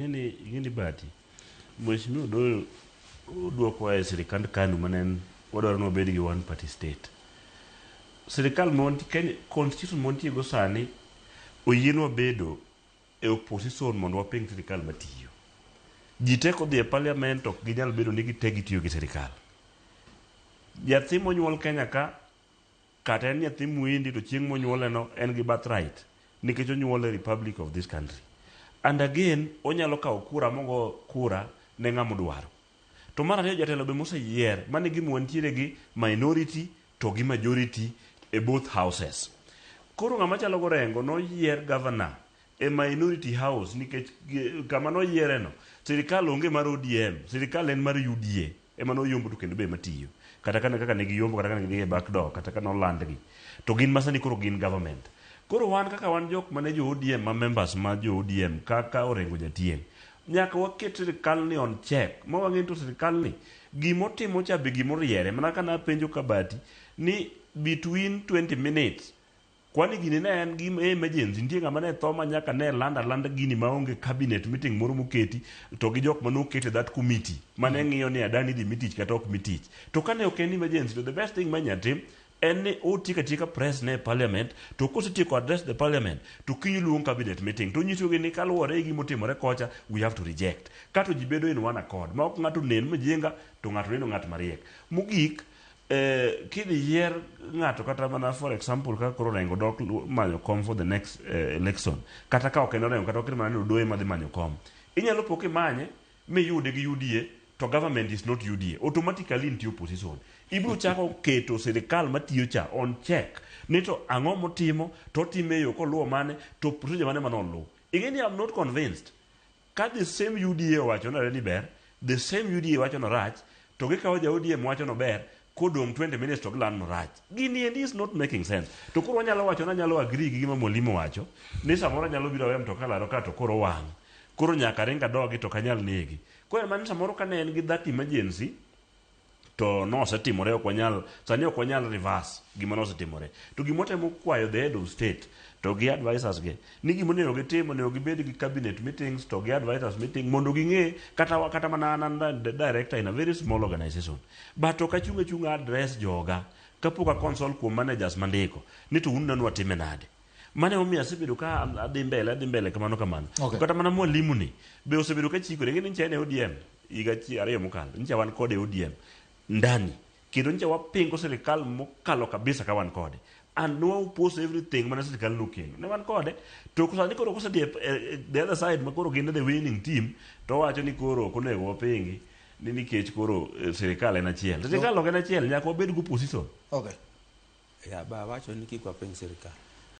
Ing'eni Bahati, Mheshimiwa Odoyo oduokowa e sirikand KANU mane en wadwaro ni wabed gi one party state. Sirikal ma wantie Kenya, constitution ma wantie go sani oyienwa bedo e opposition mondo waping sirikal matiyo. Ji te kodhi e parliament ok ginyal bedo ni gite gitiyo gi sirikal. Nyathi monyuol Kenya ka Kata en nyathi muindi to chieng' monyuoleno en gi birthright nikech onyuole e republic of this country. And again onyalo kawo kura mogo kura ne ng'ama odwaro. To mar ariyo jatelo be moseyier, mano e gima wantiere gi minority to gi majority e both houses. Koro ng'ama chalo gi Orengo noyier governor e minority house nikech kama noyiereno sirikal onge mar ODM, sirikal en mar UDA. Ema noyombo to kendo be ema tiyo. Kata kane kaka ne giyombo kata kane gidhi e back door kata kane olandgi to gin ma sani koro gin government. Koro wan kaka wan jok mane jo ODM ma members ma jo ODM kaka Orengo Jatieng' nyaka waket sirkal ni on check ma wang'e ni to sirkal ni gima otimo cha be gima oriere. Mana kaka napenjo Kabati ni between 20 minutes Kwani gini ne en gima emergency, nitie ng'ama ne tho ma nyaka ne land alanda gini maonge cabinet meeting moro moketi to gi jok mane oket e that committee mane ng'iyo ni adani idhi mi tich kata ok mi tich. To kane ok en emergency to the best thing ma inyalo tim en ni otieko atieka press ne e parliament to kosetieko address the parliament to kiny oluong cabinet meeting to onyisogi ni kaluwore gi gima otimore kocha we have to reject. Kato ji bedo in one accord ma ok ng'ato nen mjinga to ng'ato neno ng'at mariek. Mogik, Eh, kidhi yier ng'ato kata mana for example kaka koro Orengo dok manyo kom for the next election kata ka ok en Orengo kata oket mana ni Odoye madhi manyo kom inyalo po kimanye miyude gi UDA to government is not UDA automatically nitie opposition ibiro chako keto sirikal matiyo cha on check ni to ang'o motimo to otime e yo koluwo mane to procedure mane manoluw ing'e ni I'm not convinced Ka the same UDA owacho ni ni ber, the same UDA wacho ni orach, to gikawo ja ODM wacho ni ober, kodong' 20 minutes to gilando ni orach. Gini endi is not making sense. To koro wanyalo wacho ni anyalo agree gi gima mwalimu wacho, ni samoro anyalo biro aweyo mtoka laro ka to koro owang'. Koro nyaka aring adogi to ok anyal nege. Koro en mana ni samoro kane en gi that emergency, to nosetimore ok wanyal sani ok wanyal reverse gima nosetimore to gima otemo kwayo the head of state to gi advisors gi ni gima onego gitim onego gibed gi cabinet meetings to gi advisors meeting mondo ging'e kata kata mana an an director in a very small organization but ok achung' achung'a address joga kapok a consult kuom managers mandiko ni to un nanu watime nade mano emomiyo asebedo ka adhi mbele adhi mbele kamano kamano Okay. To kata mana mwalimu ni be osebedo ka chikore ing'e ni nyicha en e ODM higa ariyo mokalo nyicha wan kode e ODM ndani kendo nyicha wapingo sirikal mokalo kabisa ka wan kode and ne wa oppose everything mane sirikal nokelo ne wan kode to sani koro kosedhi e the other side ma koro gin the winning team to owacho ni koro ok onego wapingi ni nikech koro sirikal en achiel. Sirikal ok en achiel nyaka wabed gi opposition. Okay. Ya ba wacho ni kik waping sirikal.